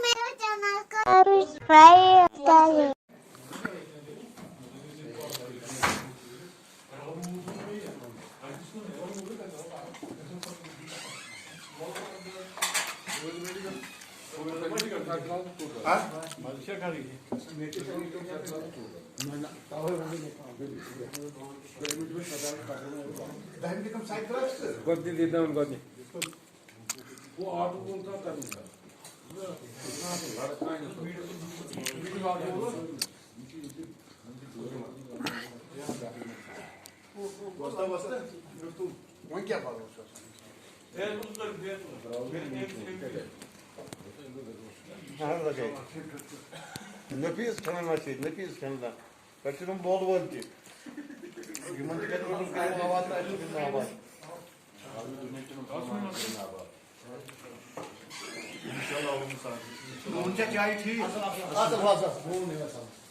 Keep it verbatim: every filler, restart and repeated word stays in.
मेरे चैनल को सब्सक्राइब करें। گۄڈٕنِچ ییٚتہِ ناوُن گۄڈٕنِچ۔ وۄستا، وۄستا، وۄنۍ کیٛاہ پَرو چھُ آسان؟ اہن حظ، اچھا۔ نفیٖس کھٮ۪نہٕ نہ چھِ، نفیٖس کھٮ۪نہٕ نہ۔ پٮ۪ٹھٕ چھِ تِم بولہٕ وٲلۍ تہِ۔ یِمَن تہِ کَتہِ روزُن کٔرِو آواز تہٕ اَسہِ چھُ دیُن آواز۔ نوٗن چھا چاے ٹھیٖک؟ اَصٕل، اَصٕل، اَصٕل، نوٗن یِوان سَمٕجھ۔